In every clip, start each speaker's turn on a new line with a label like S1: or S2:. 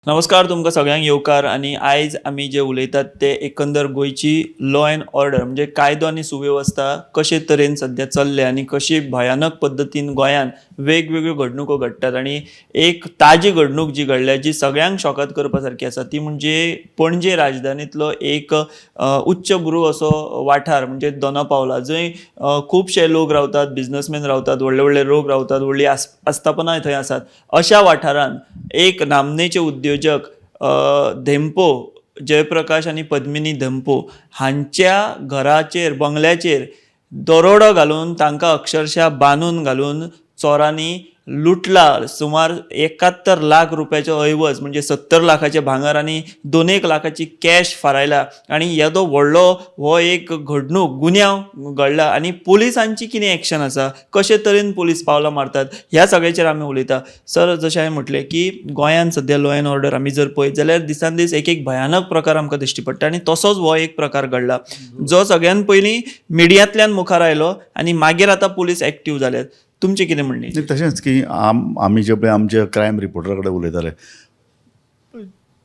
S1: नमस्कार, तुमकां सगळ्यांक येवकार. आनी आयज आमी जे उलयतात ते एकंदर गोंयची लॉ एंड ऑर्डर, म्हणजे कायदो आनी सुवेवस्था कशे तरेन सद्या चल्ल्या आनी कशी भयानक पद्दतीन गोंयांत वेगवेगळ्यो घडणुको घडटात. आनी एक ताजी घडणूक जी घडल्या, जी सगळ्यांक शॉकाद करपा सारकी आसा, ती म्हणजे पणजे राजधानींतलो एक उच्चभ्रू असो वाठार म्हणजे दोना पावला, जंय खुबशे लोक रावतात, बिजनसमॅन रावतात, व्हडले व्हडले लोक रावतात, व्हडली आस्थापनां थंय आसात. अशा वाठारांत एक नामनेचे उद्योजक धेंपो, जयप्रकाश आनी पद्मिनी धेंपो हांच्या घराचेर, बंगल्याचेर दरोडो घालून तांकां अक्षरशा बांदून घालून चोरांनी लुटला. सुमार 71 लाख रुपयाचो ऐवज, म्हणजे 70 लाखाचे भांगर आनी 2-1 लाखाची कॅश फारायला. आनी येदो व्हडलो हो एक घडणूक, गुन्यांव घडला आनी पुलिसांची कितें एक्शन आसा, कशे तरेन पुलीस पावलां मारतात, ह्या सगळ्याचेर आमी उलयता. सर, जशें हांवें म्हटलें की गोंयांत सद्या लॉ एंड ऑर्डर आमी जर पळयत जाल्यार दिसान दीस एक एक भयानक प्रकार आमकां दिश्टी पडटा आनी तसोच हो एक प्रकार घडला, जो सगळ्यान पयलीं मिडियांतल्यान मुखार आयलो आनी मागीर आतां पुलीस एक्टीव जाल्यात. तुमचें कितें म्हणणें?
S2: नाही, तशेंच की आमी जे पळय आमच्या क्रायम रिपोर्टरा कडेन उलयताले,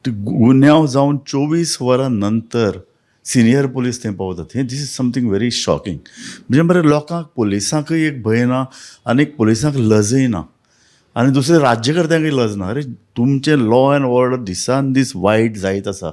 S2: ते गुन्यांव जावन 24 वरां नंतर सिनियर पुलीस थंय पावतात. हें this is something very shocking. म्हणजे मरे लोकांक, पुलिसांकय एक भंय ना आनी पुलिसांक लजय ना आनी दुसरें राज्यकर्त्यांकय लज ना. अरे, तुमचें लॉ एंड ऑर्डर दिसान दीस वायट जायत आसा.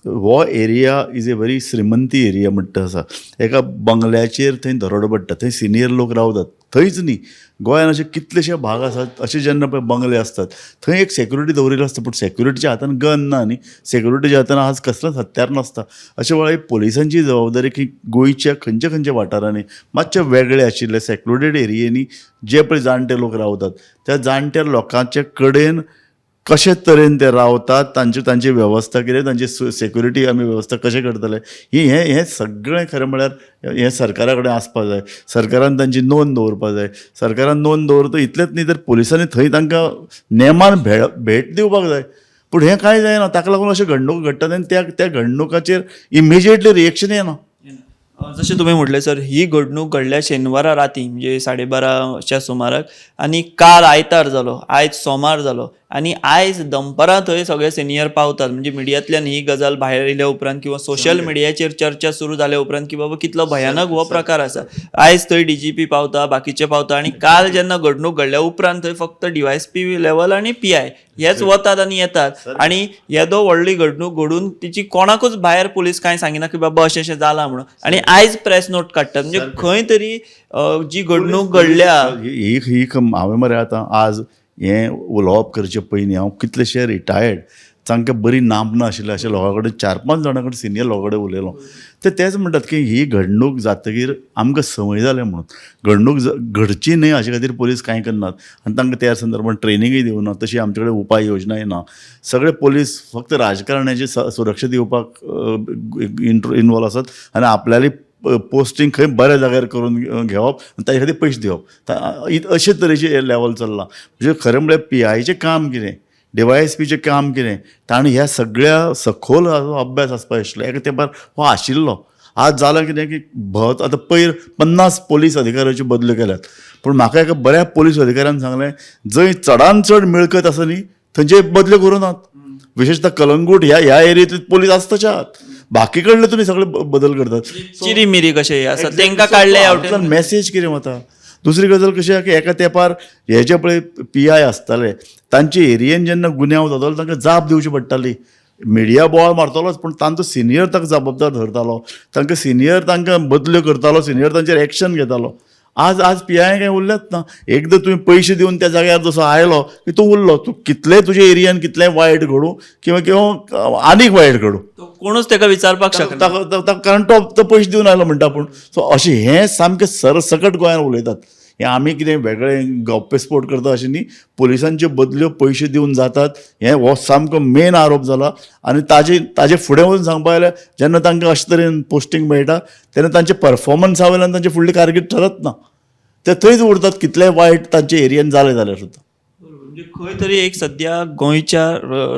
S2: हो एरिया is a very श्रीमंती एरिया म्हणटा आसा. एका बंगल्याचेर थंय दरोडो पडटा, थंय सिनियर लोक रावतात. थंयच न्ही, गोंयान अशे कितलेशे भाग आसात अशे जेन्ना पळय बंगले आसतात, थंय एक सेक्युरिटी दवरिल्ली आसता, पूण सेक्युरिटीच्या हातान गन ना न्ही, सेक्युरिटीच्या हातान आज कसलेंच हत्यार नासता. अशा वेळार पोलिसांची जबाबदारी की गोंयच्या खंयच्या खंयच्या वाठारांनी मातशे वेगळे आशिल्ले सेक्लुडेड एरियेनी जे पळय जाणटे लोक रावतात, त्या जाणट्या लोकांचे कडेन कशे तरेन ते रावतात, तांची तांची वेवस्था कितें, तांची सेक्युरिटी आमी वेवस्था कशें करतले, ही हें हें सगळें खरें म्हळ्यार हें सरकारा कडेन आसपा जाय. सरकारान तांची नोंद दवरपा जाय. सरकारान नोंद दवरता इतलेंच न्ही, तर पोलिसांनी थंय तांकां नेमान भेट दिवपाक जाय. पूण हें कांय जायना. ताका लागून अश्यो घडणुको घडटात आनी त्या त्या घडणुकाचेर इमिजिएटली रिएक्शन येना.
S1: जशें तुमी म्हटलें सर, ही घडणूक घडल्या शेनवारा राती, म्हणजे 12:30च्या सुमाराक, आनी काल आयतार जालो, आयज सोमार जालो आनी आयज दनपरां थंय सगळे सिनियर पावतात. म्हणजे मिडियांतल्यान ही गजाल भायर येयल्या उपरांत किंवा सोशल मिडियाचेर चर्चा सुरू जाल्या उपरांत की बाबा कितलो भयानक हो प्रकार आसा, आयज थंय डीजीपी पावता, बाकीचे पावता. आनी काल जेन्ना घडणूक घडल्या उपरांत थंय फक्त डीवायएसपी लेवल आनी पीआय हेच वतात आनी येतात. आनी येदो व्हडली घडणूक घडून तिची कोणाकूच भायर पुलीस कांय सांगिना की बाबा अशें अशें जालां म्हणून, आनी आयज प्रेस नोट काडटात. म्हणजे खंय तरी जी घडणूक घडल्या
S2: ही ही हांवें मरे आतां आज हें उलोवप करचे पयलीं हांव कितलेशे रिटायर्ड, सामकें बरी नामना आशिल्ले अशे लोकां कडेन, 4-5 जाणां कडेन, सिनियर लोकां कडेन उलयलो, ते तेच म्हणटात की ही घडणूक जातकीर आमकां संवय जाल्या म्हणून. घडणूक घडची न्हय हाचे खातीर पोलीस कांय करनात आनी तांकां त्या संदर्भात ट्रेनिंगूय दिवना, तशी आमचे कडेन उपाय योजनाय ना. सगळे पोलीस फक्त राजकारण्याची सुरक्षा दिवपाक इनवॉल्व आसात आनी आपल्याली पोस्टींग खंय बऱ्या जाग्यार करून घेवप आनी ताजे खातीर पयशे दिवप, अशे तरेचें लेवल चल्लां. म्हणजे खरें म्हळ्यार पी आयचें काम कितें, डीवायएसपीचें काम कितें, ताणें ह्या सगळ्या सखोल अभ्यास आसपाक आशिल्लो. एका तेंपार हो आशिल्लो. आज जालां कितें की भोव आतां पयर 50 पोलीस अधिकाऱ्याच्यो बदल्यो केल्यात, पूण म्हाका एका बऱ्या पोलीस अधिकाऱ्यान सांगलें, जंय चडान चड मिळकत आसा न्ही थंयचे बदल्यो करूं नात. विशेषतः कलंगूट ह्या ह्या एरियेंतले पोलीस आसताच्यात, बाकी कडले तुमी सगळे बदल करतात.
S1: चिरी मिरी कशे आसा तांकां काडले.
S2: हातूंतल्यान मॅसेज कितें वता? दुसरी गजाल कशी आहा की एका तेंपार हे जे पळय पी I आसताले, तांचे एरियेन जेन्ना गुन्यांव जातालो तांकां जाप दिवची पडटाली. मिडिया बोवाळ मारतालोच, पूण तांचो सिनियर ताका जबाबदार धरतालो, तांकां सिनियर तांकां बदल्यो करतालो, सिनियर तांचेर एक्शन घेतालो. आज आज पी I काय उरल्यात ना. एकदां तुवें पयशे दिवन त्या जाग्यार जसो आयलो की तूं उरलो. तूं कितलेंय तुजे एरियान कितलेंय वायट घडूं किंवा किंवा आनीक वायट घडूं,
S1: कोणूच ताका विचारपाक शकना.
S2: कारण तो तो पयशे दिवन आयलो म्हणटा. आपूण सो अशें हें सामकें सरसकट गोंयांत उलयतात. हें आमी कितें वेगळें गप्पे स्पोर्ट करता अशें न्ही. पोलिसांच्यो बदल्यो पयशे दिवन जातात हें हो सामको मेन आरोप जाला. आनी ताजे ताजे फुडें वचून सांगपा जाल्यार जेन्ना तांकां अशे तरेन पोस्टींग मेळटा तेन्ना तांचे परफॉर्मन्सा वयल्यान तांची फुडली कारकीर्द ठरत ना, ते थंयच उरतात, कितलेंय वायट तांचे एरियेन जालें जाल्यार सुद्दां.
S1: म्हणजे खंय तरी एक सद्या गोंयच्या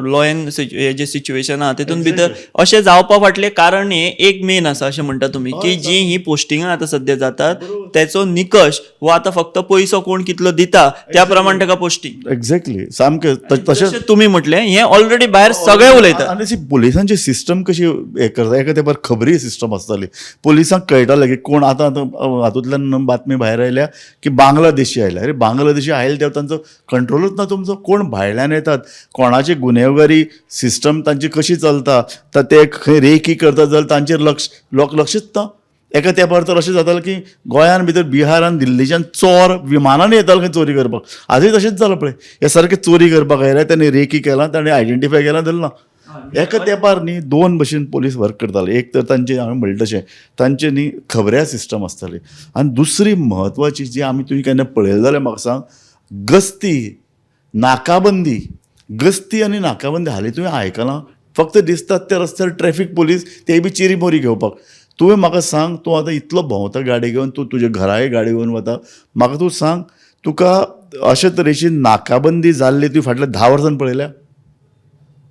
S1: लॉ एन जे सिच्युएशन आहा तितून भितर अशें जावपा फाटलें कारण हें एक मेन आसा अशें म्हणटा तुमी, की जी ही पोस्टिंगां आतां सद्या जातात तेचो निकश हो आतां फक्त पयसो कोण कितलो दिता त्या प्रमाण ताका पोस्टिंग.
S2: एक्झॅक्टली, सामकें तशें.
S1: जशें तुमी म्हटलें, हें ऑलरेडी भायर सगळे उलयतात.
S2: आनी अशी पुलिसांची सिस्टम कशी हें करता, एका तेंपार खबरी सिस्टम आसताली, पुलिसांक कळटालें की कोण. आतां आतां हातूंतल्यान बातमी भायर आयल्या की बांगलादेशी आयल्या. अरे, बांगलादेशी आयले तेन्ना तांचो कंट्रोलूच ना तुमचो. कोण भायल्यान येतात, कोणाची गुन्हेवगारी सिस्टम तांची कशी चलता, तर ते खंय रेकी करतात जाल्यार तांचेर लक्ष, लोक लक्षच ना. एका तेंपार तर अशें जातालें की गोंयान भितर बिहार आनी दिल्लीच्यान चोर विमानान येताले खंय चोरी करपाक. आजूय तशेंच जालां पळय, हे सारके चोरी करपाक आयले, ताणें रेकी केला, ताणें आयडेंटिफाय केला, धरला. एका तेंपार न्ही दोन भशेन पोलीस वर्क करताले. एक तर तांचे, हांवें म्हणलें तशें, तांचे न्ही खबऱ्या सिस्टम आसताली, आनी दुसरी म्हत्वाची जी आमी, तुवें केन्ना पळयलें जाल्यार म्हाका सांग, गस्ती, नाकाबंदी. गस्ती आनी नाकाबंदी हालीं तुवें आयकलां? फक्त दिसतात ते रस्त्यार ट्रॅफीक पोलीस, ते बी चिरी मोरी घेवपाक. तुवें म्हाका सांग, तूं आतां इतलो भोंवता गाडी घेवन, तूं तुज्या घराय गाडी घेवन वता, म्हाका तूं सांग, तुका अशे तरेची नाकाबंदी जाल्ली तुवें फाटल्या 10 वर्सान पळयल्या?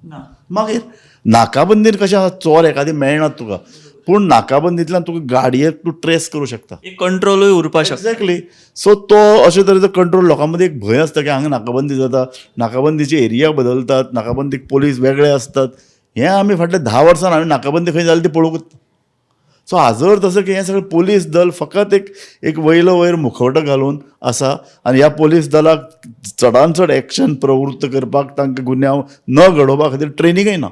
S1: ना.
S2: मागीर नाकाबंदीन कशें आसा, चोर एखादी मेळनात तुका, पूण नाकाबंदींतल्यान तुका गाडयेक तूं ट्रेस करूं शकता.
S1: एक कंट्रोलूय उरपा शकता.
S2: एक्झॅक्टली. सो तो अशे तरेचो कंट्रोल, लोकां मदीं एक भंय आसता की हांगा नाकाबंदी जाता, नाकाबंदीची एरिया बदलतात, नाकाबंदीक पोलीस वेगळे आसतात. हें आमी फाटल्या 10 वर्सान हांवें नाकाबंदी खंय जाली ती पळोवंकूच ना. सो हाजो अर्थ असो की हें सगळें पोलीस दल फकत एक एक वयलो वयर मुखवटो घालून आसा, आनी ह्या पोलीस दलाक चडान चड एक्शन प्रवृत्त करपाक, तांकां गुन्यांव न घडोवपा खातीर ट्रेनिंगय ना.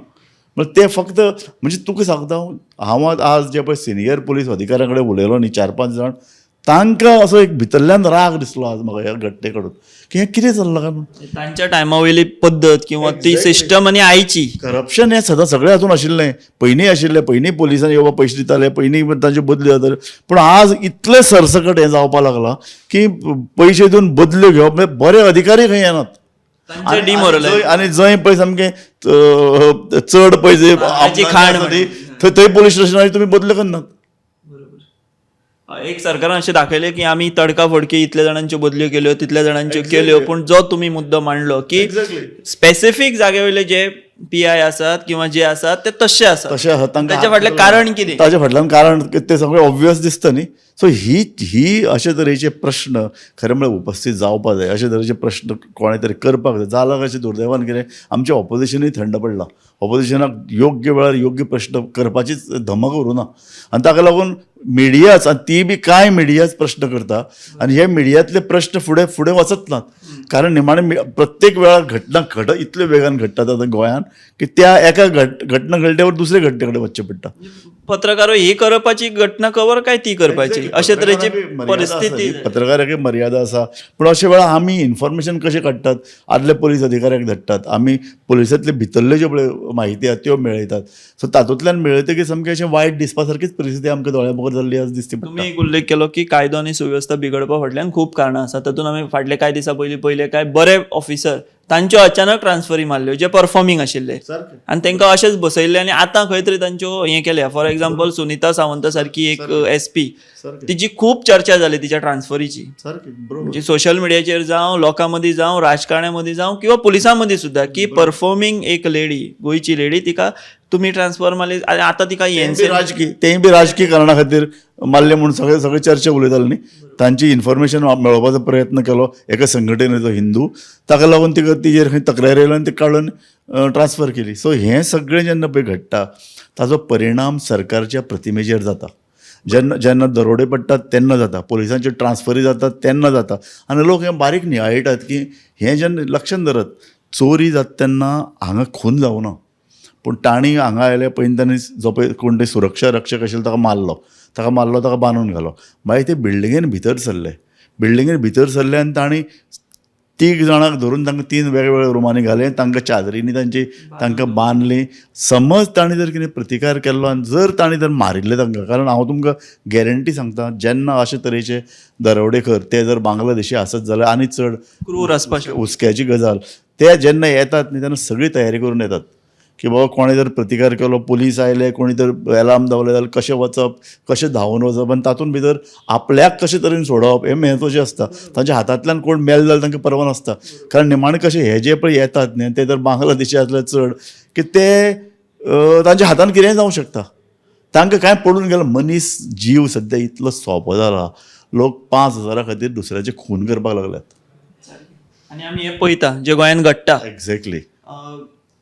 S2: म्हळ्यार ते फक्त, म्हणजे तुका सांगता हांव, आज जे पळय सिनियर पोलीस अधिकाऱ्यां कडेन उलयलो न्ही 4-5 जाण, तांकां असो एक भितरल्यान राग दिसलो आज म्हाका ह्या घटने कडून, की हें कितें चल्लां काय म्हणून.
S1: तांच्या टायमा वयली पद्दत किंवा ती सिस्टम आनी आयची.
S2: करप्शन हें सदां सगळें हातून आशिल्लें, पयलीं आशिल्लें, पयलीं पोलिसांनी येवपा पयशे दिताले, पयलीं तांच्यो बदल्यो जाताल्यो, पूण आज इतलें सरसकट हें जावपाक लागलां की पयशे दिवन बदल्यो घेवप म्हणजे बरे अधिकारी खंय येनात.
S1: तांचे डिमोरलायज.
S2: आनी जंय पळय सामकें चड पयशे
S1: तांची खाण.
S2: थंय थंय पोलीस स्टेशनार तुमी बदल्यो करनात.
S1: एक सरकारान अशें दाखयलें की आमी तडका फडकी इतल्या जाणांच्यो बदल्यो केल्यो, तितल्या जाणांच्यो केल्यो, पूण जो तुमी मुद्दो मांडलो की स्पेसिफीक जागे वयले जे पी I आसात किंवा जे आसात ते तशे आसात.
S2: तशें आसा तांकां.
S1: ताच्या फाटलें कारण कितें?
S2: ताच्या फाटल्यान कारण तें सगळें ऑब्वियस दिसता न्ही. सो ही ही अशे तरेचे प्रश्न खरें म्हळ्यार उपस्थीत जावपा जाय, अशे तरेचे प्रश्न कोणें तरी करपाक जाय. जालां कशें, दुर्दैवान कितें, आमचें ऑपोजिशनूय थंड पडलां. ऑपोजिशनाक योग्य वेळार योग्य प्रश्न करपाचीच धमक उरूना, आनी ताका लागून मिडियाच, आनी ती बी कांय मिडियाच प्रश्न करता, आनी हे मिडियांतले प्रश्न फुडें फुडें वचत नात, कारण निमाणें प्रत्येक वेळार घटना घट इतले वेगान घडटात आतां गोंयांत की त्या एका घटना घडल्यावर दुसऱ्या घटने कडेन वचचें पडटा.
S1: पत्रकार ही करपाची घटना कवर काय ती करपाची, अशे तरेची परिस्थिती.
S2: पत्रकाराक मर्यादा आसा, पूण अशे वेळार आमी इन्फॉर्मेशन कशें काडटात, आदल्या पोलीस अधिकाऱ्याक धाडटात, आमी पोलिसांतले भितरल्यो ज्यो पळय म्हायती आसा त्यो मेळयतात. सो तातूंतल्यान मेळयतकीर सामकें अशें वायट दिसपा सारकीच परिस्थिती आमकां दोळ्या मुखार जाल्ली आज दिसती पडटा.
S1: तुमी एक उल्लेख केलो की कायदो आनी सुवेवस्था बिगडपा फाटल्यान खूब कारणां आसात. तातूंत आमी फाटले कांय दिसां पयलीं पयले कांय बरे ऑफिसर तांच्यो अचानक ट्रान्सफरी मारल्यो जे परफॉर्मींग आशिल्ले, आनी तांकां अशेंच बसयल्ले आनी आतां खंय तरी तांच्यो हें केल्या. फॉर एग्जाम्पल, सुनिता सावंत सारकी एक एस पी, तिची खूब चर्चा जाली तिच्या ट्रान्सफरीची.
S2: सारकें, बरोबर.
S1: म्हणजे सोशल मिडियाचेर जावं, लोकां मदीं जावं, राजकारण्यां मदीं जावं किंवा पुलिसां मदीं सुद्दां, की परफॉर्मींग एक लेडी, गोंयची लेडी, तिका तुमी ट्रान्सफर मारली आनी आतां तिका एन
S2: राजकी, तेंय बी राजकी कारणा खातीर मारले म्हूण सगळे सगळे चर्चा उलयताले न्ही. तांची इन्फॉर्मेशन मेळोवपाचो प्रयत्न केलो एका संघटनेचो हिंदू, ताका लागून तिका तिजेर खंय तक्रार आयल्यो आनी ती काडून ट्रान्सफर केली. सो हें सगळें जेन्ना पळय घडटा ताजो परिणाम सरकारच्या प्रतिमेचेर जाता. जेन्ना जेन्ना दरोडे पडटात तेन्ना जाता, पोलिसांच्यो ट्रान्सफरी जातात तेन्ना जाता, आनी लोक हें बारीक नियाळटात की हें जेन्ना लक्षान धरात, चोरी जाता तेन्ना हांगा खून जावना, पूण तांणी हांगा आयले पयलीं तांणी जो पळय कोण ते सुरक्षा रक्षक आशिल्लो ताका मारलो, ताका मारलो, ताका बांदून घालो. मागीर ते बिल्डिंगेन भितर सरले, बिल्डिंगेन भितर सरले आनी तांणी तीग जाणांक धरून तांकां 3 वेगवेगळ्या रुमांनी घाले, तांकां चादरींनी तांची तांकां बांदली. समज तांणी जर कितें प्रतिकार केल्लो आनी जर तांणी जर मारिल्लें तांकां, कारण हांव तुमकां गॅरंटी सांगता, जेन्ना अशे तरेचे दरोडेखोर ते जर बांगलादेशी आसत जाल्यार आनी चड
S1: क्रूर आसपाक शकता.
S2: हुस्क्याची गजाल. ते जेन्ना येतात न्ही तेन्ना सगळी तयारी करून येतात. की बाबा कोणें जर प्रतिकार केलो, पुलीस आयले, कोणी जर एलार्म दावले जाल्यार कशें वचप, कशें धांवून वचप आनी तातूंत भितर आपल्याक कशे तरेन सोडप हें म्हत्वाचें आसता. तांच्या हातांतल्यान कोण मेल जाल्यार तांकां पर्वा नासता, कारण निमाणें कशें हे जे पळय येतात न्ही ते जर बांगलादेशी आसले चड की ते तांच्या हातान कितेंय जावंक शकता. तांकां कांय पडून गेलें. मनीस जीव सद्या इतलो सोंपो जाला, लोक 5,000 खातीर दुसऱ्याचे खून करपाक लागल्यात.
S1: आनी आमी हें पळयता जें गोंयांत घडटा.
S2: एक्झॅक्टली.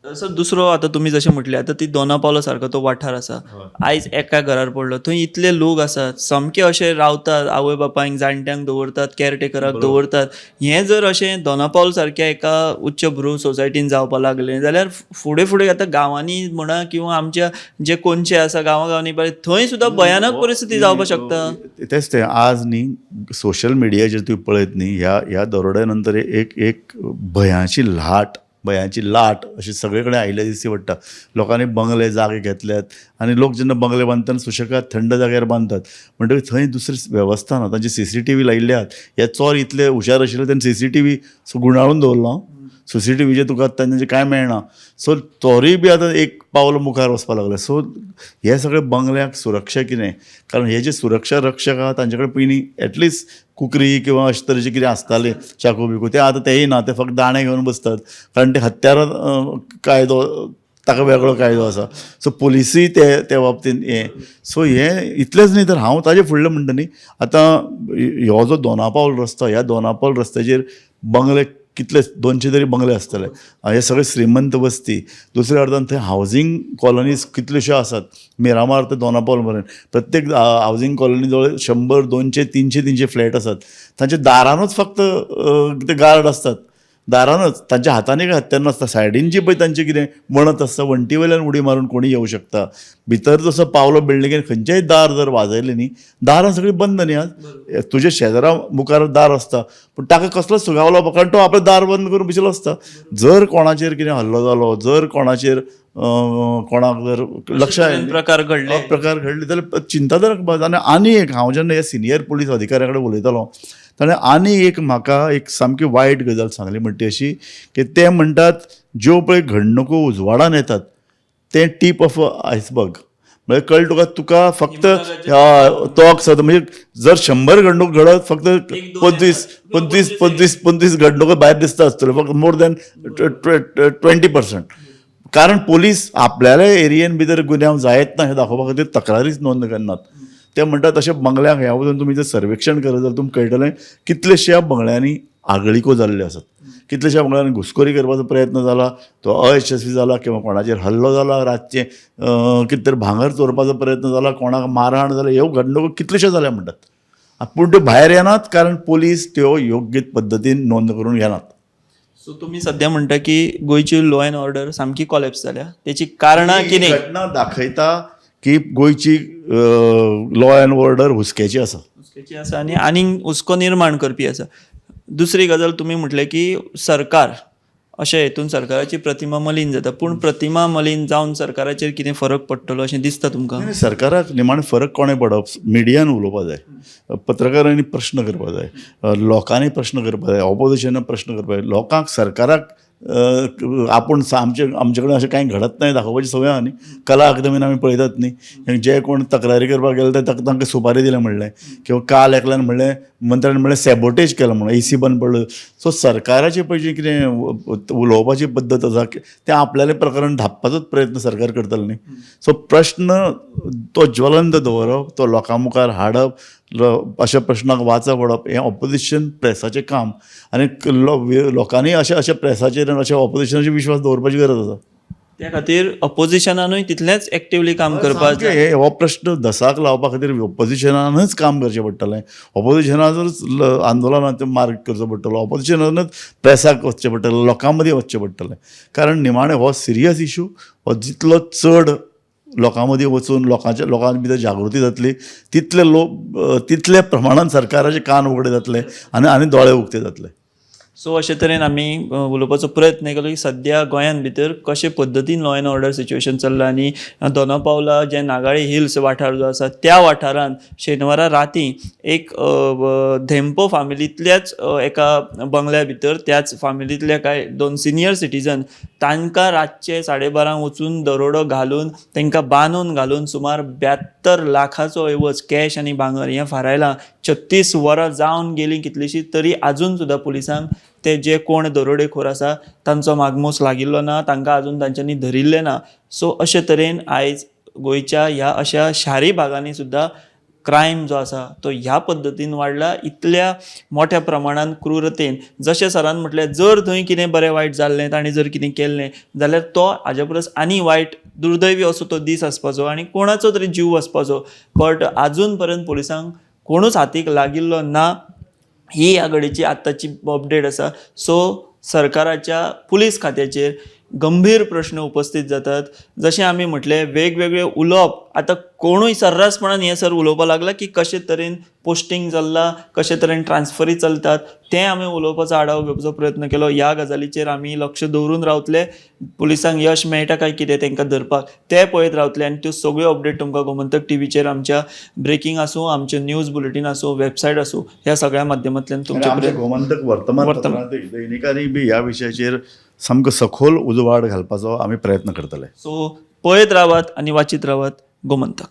S1: सर, दुसरो आतां तुमी जशें म्हटलें, आतां ती दोना पावला सारको तो वाठार आसा, आयज एका घरार पडलो, थंय इतले लोक आसात, सामके अशे रावतात, आवय बापायंक जाणट्यांक दवरतात, कॅरटेकराक दवरतात. हें जर अशें दोना पावल सारक्या एका उच्च भ्रू सोसायटीन जावपाक लागलें जाल्यार फुडें फुडें आतां गांवांनी म्हणा किंवा आमच्या जे कोनशे आसा गांवा गांवांनी पळय थंय सुद्दां भयानक परिस्थिती जावपाक शकता.
S2: तेंच तें आज न्ही सोशल मिडियाचेर तुवें पळयत न्ही, ह्या ह्या दरोड्या नंतर एक एक भंयाची लाट अशी सगळे कडेन आयिल्ले दिश्टी पडटा. लोकांनी बंगले जागे घेतल्यात आनी लोक जेन्ना बंगले बांदतना सुशेगाद थंड जाग्यार बांदतात, म्हणटकीर थंय दुसरी वेवस्था ना. तांची सीसीटीव्ही लायिल्ले आहात. हे चोर इतले हुशार आशिल्ले, तेणें सीसीटीव्ही गुंडाळून दवरलो. सीसीटीव्हीचेर तुका तांचे कांय मेळना. सो चोरूय बी आतां एक पावल मुखार वचपाक लागले. सो हे सगळे बंगल्याक सुरक्षा कितें, कारण हे जे सुरक्षा रक्षक आहा तांचे कडेन पयलीं एटलिस्ट कुकरी किंवा अशे तरेचें कितें आसतालें, चाकू बिकू, ते आतां तेय ना. ते फक्त दाणे घेवन बसतात, कारण ते हत्यारां कायदो ताका वेगळो कायदो आसा. सो पोलिसूय ते ते बाबतीन हें. सो हें इतलेंच न्ही, तर हांव ताजे फुडलें म्हणटा न्ही, आतां ह्यो जो दोनापावल रस्तो, ह्या दोनापावल रस्त्याचेर बंगले कितले, 200 तरी बंगले आसतले. हे सगळे श्रीमंत वस्ती. दुसऱ्या अर्थान थंय हावजींग कॉलनीज कितल्योश्यो आसात, मिरामार ते दोनापावल मेरेन प्रत्येक हावजींग कॉलनी जवळ 100, 200, 300, 300 फ्लॅट आसात. तांच्या दारानूच फक्त ते गार्ड आसतात, दारानच. तांच्या हातांनी काय हत्यार नासता. सायडीन जी पळय तांचें कितें वणत आसता, वण्टी वयल्यान उडी मारून कोणी येवं शकता. भितर जसो पावलो बिल्डिंगेन, खंयचेय दार जर वाजयलें न्ही, दारां सगळीं बंद न्ही. आज तुज्या शेजरा मुखार दार आसता, पूण ताका कसलोच सुगाव लावपाक, कारण तो आपलें दार बंद करून बशिल्लो आसता. जर कोणाचेर कितें हल्लो जालो, जर कोणाचेर कोणाक जर लक्ष आयलें,
S1: प्रकार घडले,
S2: प्रकार घडले जाल्यार चिंताजनक बात. आनी आनी एक, हांव जेन्ना ह्या सिनियर पुलीस अधिकाऱ्या कडेन उलयतालो, ताणें आनी एक म्हाका एक सामकी वायट गजाल सांगली, म्हणटा ती अशी की ते म्हणटात ज्यो पळय घडणुको उजवाडान येतात तें टीप ऑफ आयसबर्ग. म्हळ्यार कळ्ळें तुका, तुका फक्त तोक सद, म्हणजे जर 100 घडणूक घडत, फक्त 25 25 25 25 घडणुको भायर दिसता आसतल्यो, फक्त मोर दॅन 20%. कारण पोलीस आपल्याले एरियेन भितर गुन्यांव जायत ना हें दाखोवपा खातीर तक्रारीच नोंद करनात. ते म्हणटात तशें बंगल्यांक ह्या वचून तुमी जर सर्वेक्षण करत जाल्यार तुमकां कळटलें कितलेश्या बंगल्यांनी आगळिको जाल्ल्यो आसात, कितल्याश्या बंगल्यांनी घुसखोरी करपाचो प्रयत्न जाला, तो अयशस्वी जाला, किंवा कोणाचेर हल्लो जाला, रातचें कितें तरी भांगर चोरपाचो प्रयत्न जाला, कोणाक मारहाण जाल्या. ह्यो घडणुको कितल्योश्यो जाल्या म्हणटात, पूण त्यो भायर येनात, कारण पोलीस त्यो योग्य पद्दतीन नोंद करून घेनात.
S1: सो तुमी सद्या म्हणटा की गोंयची लॉ अँड ऑर्डर सामकी कॉलेप्स जाल्या, तेची कारणां
S2: ही
S1: कितें?
S2: घटना दाखयता की गोंयची लॉ अँड ऑर्डर हुसक्याची आसा.
S1: हुस्क्याची आसा आनी आनीक हुस्को निर्माण करपी आसा. दुसरी गजाल, तुमी म्हटलें की सरकार अशें हेतून सरकाराची प्रतिमा मलीन जाता, पूण प्रतिमा मलीन जावन सरकाराचेर कितें फरक पडटलो अशें दिसता तुमकां?
S2: नाही, सरकाराक निमाणें फरक कोणें पडप? मिडियान उलोवपा जाय, पत्रकारांनी प्रश्न करपा जाय, लोकांनी प्रश्न करपा जाय, ऑपोजिशनान प्रश्न करपा जाय. लोकांक सरकाराक आपूण आमचे कडेन अशें कांय घडत ना दाखोवपाची संवय आहा न्ही. कला अकादमीन आमी पळयतात न्ही, जे कोण तक्रारी करपाक गेले ते तांकां सुपारी दिल्या म्हणलें, किंवा काल एकल्यान म्हणलें, मंत्र्यान म्हणलें सॅबोटेज केलां म्हणून एसी बंद पडलो. सो सरकाराची पळय जी कितें उलोवपाची पद्दत आसा, तें आपल्यालें प्रकरण धांपपाचोच प्रयत्न सरकार करतलें न्ही. सो प्रश्न तो ज्वलंत दवरप, तो लोकां मुखार हाडप, अशा प्रश्नाक वाचा पडप हें ऑपोजिशन प्रेसाचें काम आनी लोकांनी अशा अशा प्रेसाचेर आनी अशा ऑपोजिशनाचेर विश्वास दवरपाची गरज आसा.
S1: त्या खातीर ऑपोजिशनानूय तितलेंच एक्टिवली काम करपाक
S2: सामकें हे हो प्रश्न धसाक लावपा खातीर ऑपोजिशनानच काम करचें पडटलें, ऑपोजिशनानच आंदोलनाचो मार्ग करचो पडटलो, ऑपोजिशनानच प्रेसाक वचचें पडटलें, लोकां मदीं वचचें पडटलें. कारण निमाणें हो सिरियस इशू हो जितलो चड लोकां मदीं वचून लोकांच्या लोकां भितर जागृती जातली, तितले लोक तितले प्रमाणान सरकाराचे कान उगडे जातले आनी आनी दोळे उक्ते जातले.
S1: सो अशे तरेन आमी उलोवपाचो प्रयत्न केलो की सद्या गोंयांत भितर कशे पद्दतीन लॉ एंड ऑर्डर सिच्युएशन चल्लां आनी दोना पावला जे नागाळी हिल्स वाठार जो आसा त्या वाठारांत शेनवारा राती एक धेंपो फामिलींतल्याच एका बंगल्या भितर त्याच फामिलींतल्या कांय दोन सिनियर सिटीजन तांकां रातचे 12:30 वचून दरोडो घालून तांकां बांदून घालून सुमार 72 लाखाचो ऐवज कॅश आनी भांगर हें फारायलां. 36 वरां जावन गेलीं कितलींशीं तरी आजून सुद्दां पुलिसांक ते जे कोण दरोडेखोर आसा तांचो मागमूस लागिल्लो ना, तांकां आजून तांच्यांनी धरिल्लें ना. सो अशे तरेन आयज गोंयच्या ह्या अशा शारी भागांनी सुद्दां क्रायम जो आसा तो ह्या पद्दतीन वाडला, इतल्या मोठ्या प्रमाणान क्रुरतेन. जशें सरान म्हटलें, जर थंय कितें बरें वायट जाल्लें, ताणें जर कितें केल्लें जाल्यार तो हाजे परस आनी वायट दुर्दैवी असो तो दीस आसपाचो आनी कोणाचो तरी जीव वचपाचो. बट आजून पर्यंत पुलिसांक कोणूच हातीक लागिल्लो ना. ही ह्या घडयेची आत्ताची अपडेट आसा. सो सरकाराच्या पुलीस खात्याचेर गंभीर प्रश्न उपस्थित जातात. जशें आमी म्हटलें, वेगवेगळे उलोवप आतां कोणूय सर्रासपणान हें सर उलोवपाक लागला की कशे तरेन पोस्टींग चल्लां, कशे तरेन ट्रान्सफरी चलतात, तें आमी उलोवपाचो आडाव घेवपाचो प्रयत्न केलो. ह्या गजालीचेर आमी लक्ष दवरून रावतले. पुलिसांक यश मेळटा काय कितें तांकां धरपाक तें पळयत रावतले आनी त्यो सगळ्यो अपडेट तुमकां गोमंतक टीव्हीचेर आमच्या ब्रेकींग आसूं, आमचें न्यूज बुलेटीन आसूं, वेबसायट आसूं, ह्या सगळ्या माध्यमांतल्यान तुमचे
S2: आमच्या
S1: पर्यंत
S2: गोमंतक वर्तमानपत्रांतय दैनिकांनी बी ह्या विशयाचेर सामको सखोल उजवाड घालपाचो आमी प्रयत्न करतले.
S1: सो पळयत रावात आनी वाचीत रावात गोमंतक.